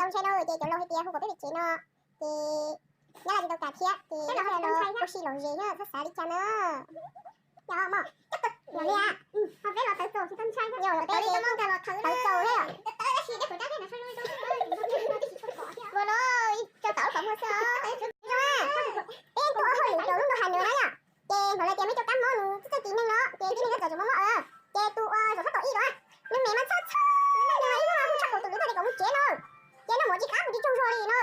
Ntshai no ces cov laus hais tias hu kom peb pem tsev no, ces nyab laj tsis tau kam thiab ces peb los ua si lom zem na, txhob xav li cas na. Yog mog, yog li, peb los tawv txaus thiab. Ua no ib co tawv lub qhov muag xwb. Peb tuaj ua hauj lwm rau lub ntuj has nws na yom. Ces hnov lawv tias muaj ib co kab mob nws txawj tiv neeg no, ces tib neeg txawm tsis muaj mob. Ces tus uas zaum sab tom ib los, nws me mas txhob txhob, nws ib hnub hu tshaj kaum tus nws thiaj li kom mus tsev no. Ces noj mov tsis qab mus tsis tsaug zog li no.